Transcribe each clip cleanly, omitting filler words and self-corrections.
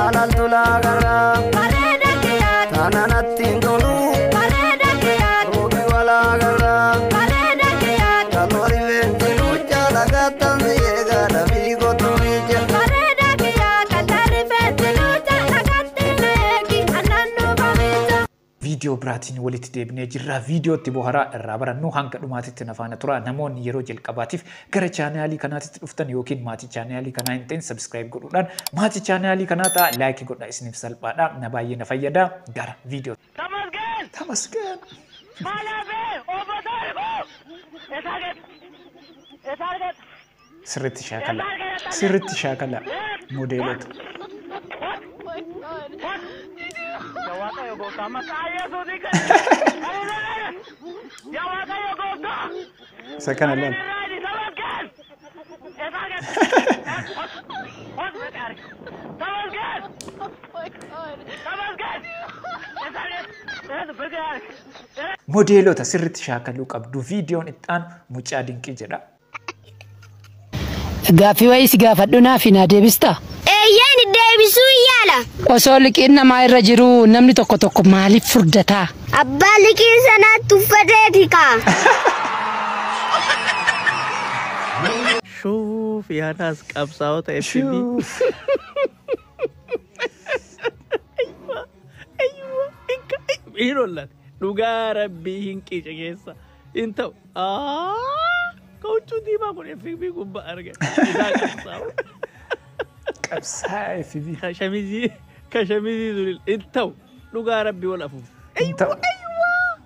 Jaalaltu laagarraa. Bareeda kiyyaa. Tana natti hin tolu. Bareeda kiyyaa. Roobi walaagarraa. Bareeda kiyyaa. Kaloo rifeensi luuccaa dhagaattan si eegaa dafii kottu miica. Bareeda kiyyaa kan rifeensi luuccaa dhagaatti na eegi annan dhufa miica. Viidiyoo biraatiin walitti deebinee jirra. Viidiyootti boharaa irraa barannu hanga dhumaatitti na faana tura. Namoonni yeroo jalqabaatiif gara chaanaalii kanaatitti dhuftan yookiin maatii chaanaalii kanaa hin ta'in subscribe godhuudhaan maatii chaanaalii kanaa ta'a. Like godhaa isiniif salphaadha. Na baay'ee na fayyada. Gara viidiyoo. Tamasgeen! Tamasgeen. Maalaafee! Obbo Taarikuu! Eessa argate? Eessa argate? Sirriitti shaakala. Sirriitti shaakala. Modeelota. Yaa Waaqayyo gooftaa maqaa Yesuusiin kan. Yaa Waaqayyo gooftaa! Isa kana ilaali. Tamasgeen! Eessa argate? Tamasgeen! Tamasgeen! Eessa argate? Eessa Modeelota sirriitti shaakaluu qabdu. Viidiyoon itti aanu mucaa dinqii jedha. Gaaffii wayii si gaafadhu naaf hin deebistaa? Eeyyeen deebisuu yaala. Osoo liqiin namaa irra jiru namni tokko tokko maaliif furdataa? Abbaa liqii sanaatti uffateeti kaa. Shuuf yaadaas qabsaa'ota FB. Hin hollate. Dhugaa rabbii hin qice keessa. Hin ta'u. Ka huccuu diimaa kun FB gubbaa arge. Isaa qabsaa'u. Qabsaa FB. Ka shamizii ka shamizii sun hin ta'u. Dhugaa rabbii wal afuuf. Hin ta'u.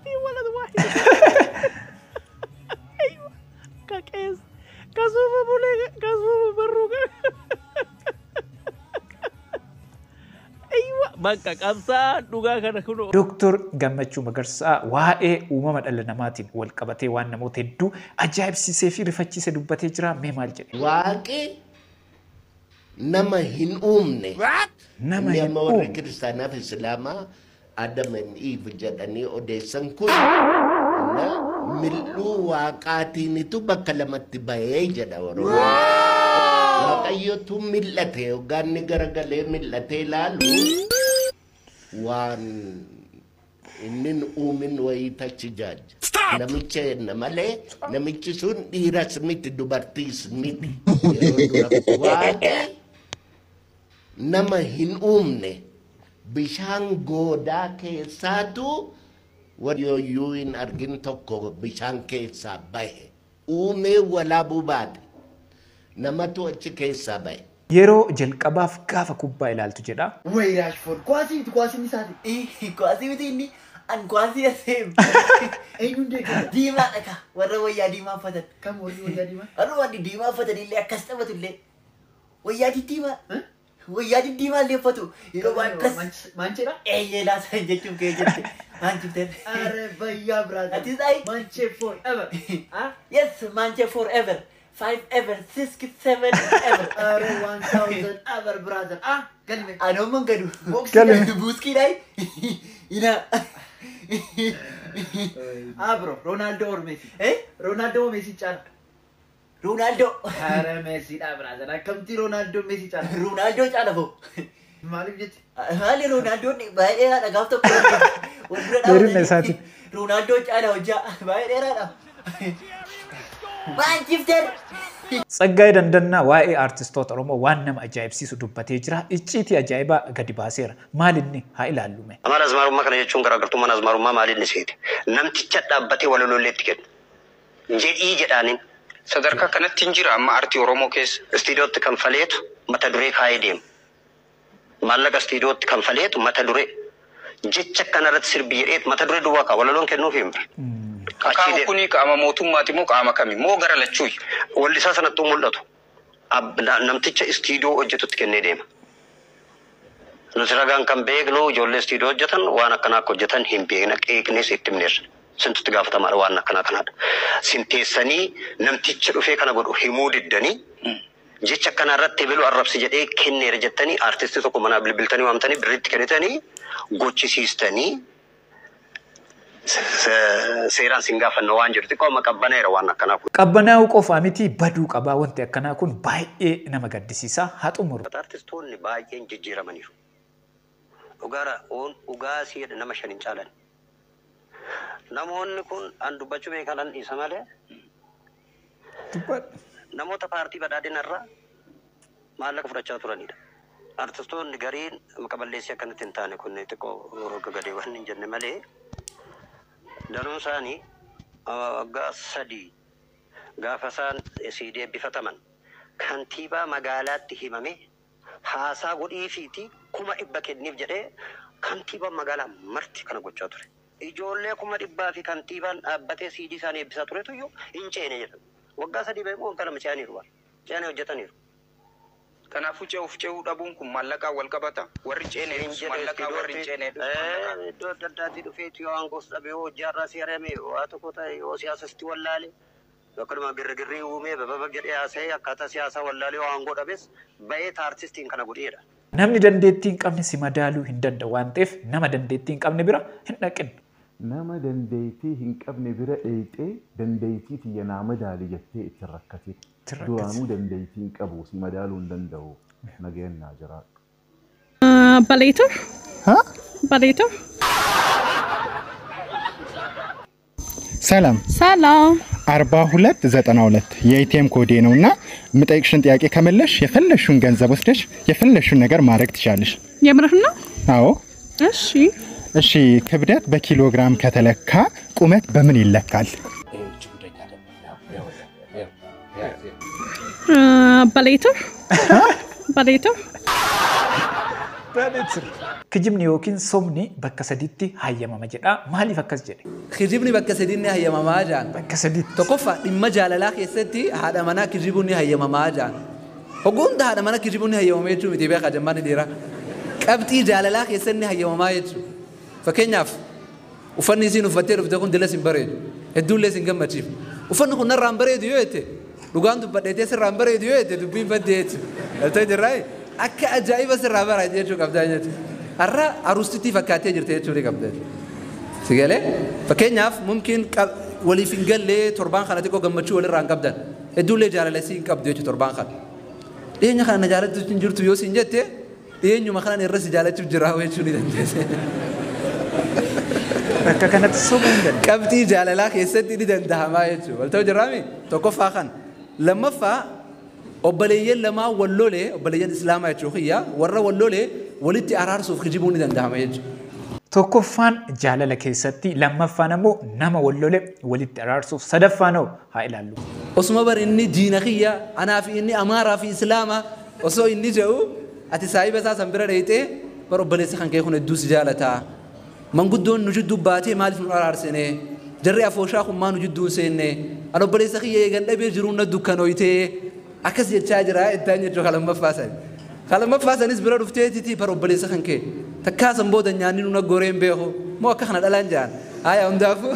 Fi walad waahid. Ka qees. Ka suufa bulee ka suufa barruu kan. Bakka qabsaan dhugaa kana kunoo. Dooktor Gammachuu Magarsaa waa'ee uumama dhala namaatiin wal qabatee waan namoota hedduu ajaa'ibsiisee fi rifachiise dubbatee jira. Mee maal jedhe? Waaqi nama hin uumne. Nama Inni hin amma warri uumne. kiristaanaaf Islaamaa Adam and Eve jedhanii odeessan kun na mil'uu waaqaatiinitu bakka lamatti bahee jedha Oromoon. Waaqayyotu mil'ate yookaan inni garagalee mil'atee ilaalu waan inni hin uumin wayii tachi jaajja. Namicha jenna malee namichi sun dhiiras miti dubartiis miti. Yeroo dura Waaqi nama hin uumne bishaan goodaa keessaatu wayyooyyuu hin argin tokko bishaan keessaa bahe. Uumee walaabuu baate. Namatu achi keessaa bahe. Yeroo jalqabaaf gaafa kubbaa ilaaltu jedha. Way Rashford, kuwaasii miti kuwaasiin isaati. Kuwaasii miti inni an kuwaasii aseem. Eenyuun deeggara? Diimaadha ka warra wayyaa diimaa uffatan. Kam warri wayyaa diimaa? Warra wanti diimaa uffatan illee akkas taphatu illee. Wayyaa diddiimaa. Wayyaa diddiimaa illee uffatu. Yeroo waan akkas. Maancheedha? Eeyyee laasan jechuun kee jette. Maanchifter. Are bayyaa brother. Atis ayi. Maanchee forever. Ah? Yes, Manche forever. 5 ever, 6 7 ever. Are 1000 ever brother. Ah? Galme. Anoomman gadu. Galme. Buuskiidhaayi. Ina. Ah bro, Ronaldo or Messi? Eh? Ronaldo or Messi caala? Ronaldo. Are Messi dha brother. Akkamti Ronaldo Messi caala? Ronaldo caala boo. Maaliif jechi? Maali Ronaldoon baay'ee dheeraadha gaaf tokko. Wal dura Dheerina isaatiin. Ronaldo caala hojjaa baay'ee dheeraadha. Maanchifter. Tsaggaayee Dandannaa waa'ee aartistoota Oromoo waan nama ajaa'ibsiisu dubbatee jira. Icciitii ajaa'ibaa gadi baaseera. Maal inni haa ilaallume. Amala azmaarummaa kana jechuun garaagartummaan azmaarummaa maaliin ni seete? Namticha dhaabbatee walalolleetti kennu. Jedhii jedhaaniin. Sadarkaa kanatti hin jira amma artii Oromoo keessa. Istiidiyootti kan faleetu mata duree kaayee deema. Maallaqa istiidiyootti kan faleetu mata duree. Jecha kanarratti sirbi jedheet mata duree duwwaa kaa walaloon kennuuf hin bira. Qaama kuni qaama mootummaati moo qaama kami moo gara lachuuyi? Wallisaa sanattuu mul'atu. Namticha istiidiyoo hojjetutti kennee deema. Nuti ragaan kan beeknu ijoollee istiidiyoo hojjetan waan akkanaa akka hojjetan hin beekna qeeqnees itti himneerra. Sintutti gaafatamaadha waan akkanaa kanaadha. Sinteessanii namticha dhufee kana godhu himuu diddanii jecha akkanaa irratti ebaluu arrabsi jedhee kenneera jettanii aartistii tokko manaa bilbiltanii waamtanii birriitti kennitanii gochisiistanii seeraan sin gaafanna waan jiru xiqqoo amma qabbanaa'eera waan akkanaa kun. Qabbanaa'uu qofaa miti baduu qabaa wanti akkanaa kun baay'ee nama gaddisiisa. Haa xumuru. Aartistoonni baay'een jijjiiramaniiru. Dhugaara oon dhugaa si'edha nama 5 hin caalan. Namoonni kun an dubbachuu beekanan isa malee. Namoota paartii badhaadhinarraa maallaqa fudhachaa turanidha. Artistoonni gariin maqaballeessii akkanatti hin taane kun xiqqoo roga gadee waan hin jenne malee danuun isaanii waggaa 3 gaafa isaan CD eebbifataman kantiibaa magaalaatti himame haasaa godhiifiiti 100,000 kenniif jedhee kantiibaan magaalaa marti kana gochaa ture. Ijoollee 100,000 fi kantiibaan dhaabbatee CD isaanii eebbisaa turetu iyyuu hin ceene jedhama. Waggaa 3 beeku waggaa 2 ce'aniiru waan. Ce'anii hojjetaniiru. Kanaafuu ce'uuf ce'uu dhabuun kun maallaqaan wal qabata. Warri ceene maallaqaa warri hin ceene. Iddoo adda addaatii dhufeetu yoo aangoos dhabe yoo hojii si ari'ame waa tokko ta'e yoo siyaasasti wallaale yookaan girgirrii uumee bababa jedhee haasa'ee akkaataa siyaasaa wallaalee yoo aangoo dhabes ba'ee artistiin kana godheedha. Namni dandeettii hin qabne si madaaluu hin danda'u waan ta'eef nama dandeettii hin qabne bira hin dhaqin. Nama dandeettii hin qabne bira dheeyxee dandeettii tiyya naa madaali jettee itti rakkate. Duraanuu dandeettii hin qabu si madaaluu hin danda'u nageen naa jiraadhu. በሌትር በሌትር ሰላም ሰላም 4292 የኤቲኤም ኮዴ ነውና የምጠይቅሽን ጥያቄ ከመለሽ የፈለግሽውን ገንዘብ ወስደሽ የፈለግሽውን ነገር ማድረግ ትችላለሽ። የምርህ ነው? አዎ። እሺ እሺ፣ ክብደት በኪሎግራም ከተለካ ቁመት በምን ይለካል? በሌትር በሌትር Kijibni yookiin sobni bakka sadiitti hayyamama jedha. Maaliif akkas jedhe? Kijibni bakka sadiitti hayyamamaa jaan. Bakka sadiitti. Tokkoffaa dhimma jaalalaa keessatti haadha manaa kijibuun ni hayyamamaa jaan. Hogguunda haadha manaa kijibuun ni hayyamama jechuun miti beekaa jammaan dhiiraa. Qabxii jaalalaa keessatti ni hayyamamaa jechuudha. Fakkeenyaaf uffanni isiin uffattee dhufte kun dilas hin bareedu. Hedduullee sin gammachiif. Uffanni kun narraa hin bareedu yoo jette dhugaan dubbadheetee sirraa hin bareedu yoo jette dubbiin baddee jechuudha. Galtee jirraa akka ajaa'iba sirraa bara jechuu qabdaa jechuudha. Har'a aruustittii fakkaatee jirte jechuu ni qabda. Si galee fakkeenyaaf mumkin waliif hin gallee torbaan kana xiqqoo gammachuu walirraa hin qabdan. Hedduullee jaalala sii hin qabdu jechuudha torbaan kana. Dhiyeenya kana na jaalattu hin jirtu yoo siin jette dhiyeenyuma kanan irra si jaalachuuf jira jechuu ni dandeesse. Bakka kanatti sobuu hin danda'amu. Qabxii jaalalaa keessatti ni danda'amaa jechuudha. Walta'u jirraami tokkoffaa kana. Lammaffaa obboleeyyan lamaa wal lolee obboleeyyan islaamaa jechuun kiyya warra wal lolee walitti araarsuuf kijibuun ni danda'ama jechuudha. Tokkoffaan jaalala keessatti, lammaffaan ammoo nama wal lole walitti araarsuuf, sadaffaan hoo haa ilaallu. Osuma bar inni diina kiyya anaa fi inni amaaraa fi islaama osoo inni jedhu ati saahiba isaa san bira dheeyxee bar obboleessi kan kee kun hedduu si jaalataa. Manguddoon nu jidduu baatee maaliif nu araarsine? Jarri afooshaa kun maa nu jidduu hin seenne? An obboleessa kiyya eegan dhabee jiruun na dukkanooytee akkas jechaa jira ittaan jechuu kalammaffaa sani. Kalammaffaa sanis bira dhufteetiti bar obboleessa kan kee takkaa san booda nyaanni nu goree hin beeku moo akka kana dhalaan jaan haya hundaafuu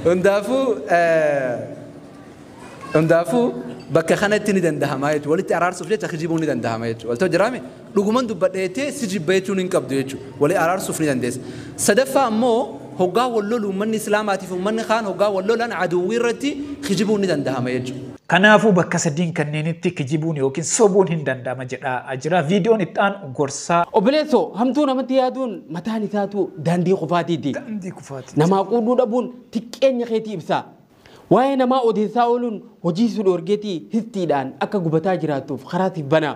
hundaafuu hundaafuu bakka kanatti ni danda'ama jechuudha walitti araarsuuf jecha kijibuun ni danda'ama jechuudha waltoo jiraame dhuguman dubbadheetee si jibba jechuun hin qabdu jechuudha walii araarsuuf ni dandeessa. Sadaffaa ammoo hoggaa wal lolu uummanni islaamaatiif uummanni kaan hoggaa wal lolan aduwwii irratti kijibuun ni danda'ama jechuudha. Kanaafuu bakka sadiin kanneenitti kijibuun yookiin sobuun hin danda'ama jedhaa jira. Viidiyoon itti aanu gorsaa. Obboleessoo hamtuu namatti yaaduun mataan isaatu daandii kufaatiiti. Daandii kufaatiiti. Namaa quudhuu dhabuun xiqqeenya keetii ibsa. Waa'ee namaa odeessaa ooluun hojii su dhoorgeetii histiidhaan akka gubataa jiraattuuf karaa siif bana.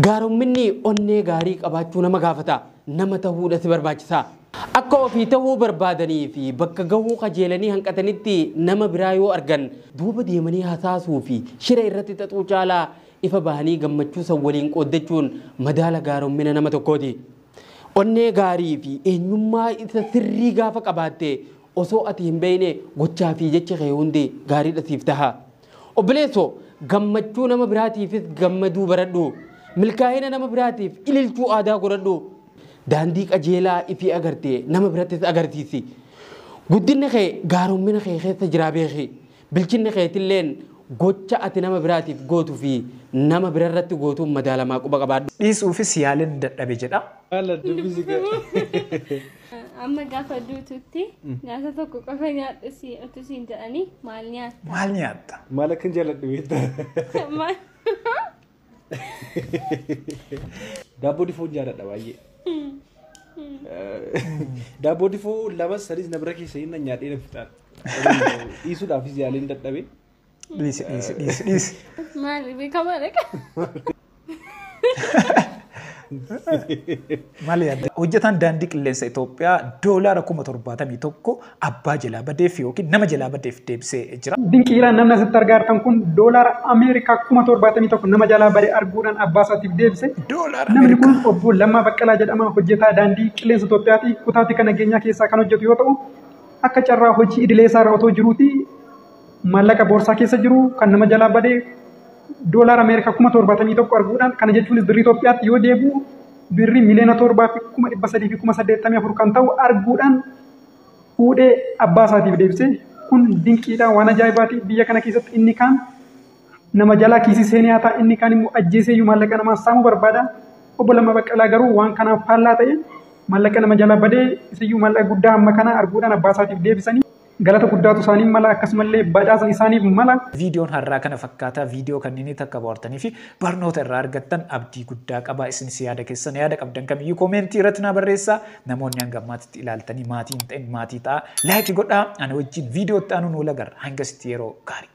Gaaromminni onnee gaarii qabaachuu nama gaafata. Nama ta'uudha si barbaachisa. Akka ofii ta'uu barbaadanii fi bakka gahuu qajeelanii hanqatanitti nama biraa yoo argan duuba deemanii hasaasuu fi shira irratti xaxuu caalaa ifa bahanii gammachuu san waliin qooddachuun madaala gaarommina nama tokkooti. Onnee gaarii fi eenyummaa isa sirrii gaafa qabaatte osoo ati hin beekne gochaa fi jecha kee hundi gaariidha siif taha. Obboleessoo gammachuu nama biraatiifis gammaduu baradhu. Milkaa'ina nama biraatiif ililchuu aadaa godhadhu. Daandii qajeelaa ifii agartee nama birattis agarsiisi. Guddinni kee gaarommina kee keessa jiraa beeki. Bilchinni keetilleen gocha ati nama biraatiif gootuu fi nama birarratti gootuun madaalamaa quba qabaadhu. Dhiisuufis yaaleen dadhabe jedha. Amma gaafa duututti nyaata tokko qofa nyaadhu si utuu siin jedhanii maal nyaatta? Maal nyaatta? Maal akkan jaalladhu beektaa? Maal? Daabboo difoon jaalladha baay'ee. Daabboo difoo lamas sadis na bira keessa hin nyaadhee na fixaan. Dhiisuudhaafis yaaliin dadhabe. Dhiisi, dhiisi, dhiisi, dhiisi. Maali beekamaadha? Maal yaadda? Hojjetaan daandii qilleensa Itoophiyaa doolaara 71,000 abbaa jalaa badeef yookiin nama jalaa badeef deebisee jira. Dinqiidhaan namni asitti argaa jirtan kun doolaara Ameerikaa 71,000 nama jalaa bade arguudhaan abbaa isaatiif deebise. Namni kun obbo Lammaa Baqqalaa jedhama. Hojjetaa daandii qilleensa Itoophiyaati. Kutaatti kan nageenyaa keessaa kan hojjetu yoo ta'u, akka carraa hojii idilee isaarra otoo jiruuti maallaqa boorsaa keessa jiru kan nama jalaa bade doolaara Ameerikaa 71,000 arguudhaan, kana jechuunis birrii Itoophiyaatti yoo deebi'u birrii 7,300,084 kan ta'u arguudhaan fuudhee abbaa isaatiif deebise. Kun dinqiidha, waan ajaa'ibaati. Biyya kana keessatti inni kaan nama jalaa kiisii seenee haa ta'a, inni kaan immoo ajjeesee iyyuu maallaqa namaa saamuu barbaada. Obbo Lammaa Baqqalaa garuu waan kanaaf faallaa ta'e maallaqa nama jalaa badee isayyuu maallaqa guddaa hamma kana arguudhaan abbaa isaatiif deebisanii galata guddaatu isaaniif mala, akkasumallee badhaasa isaaniif mala. Viidiyoon har'aa kana fakkaata. Viidiyoo kanneen takka bohaartanii fi barnoota irraa argattan abdii guddaa qaba. Isinis yaada keessan, yaada qabdan kamiyyuu koomentii irratti naa barreessaa. Namoonni hanga ammaatitti ilaaltanii maatii hin ta'in maatii ta'a. Laayikii godhaa. Ana wajjin viidiyoo itti aanuun wal agarra. Hangasitti yeroo gaarii.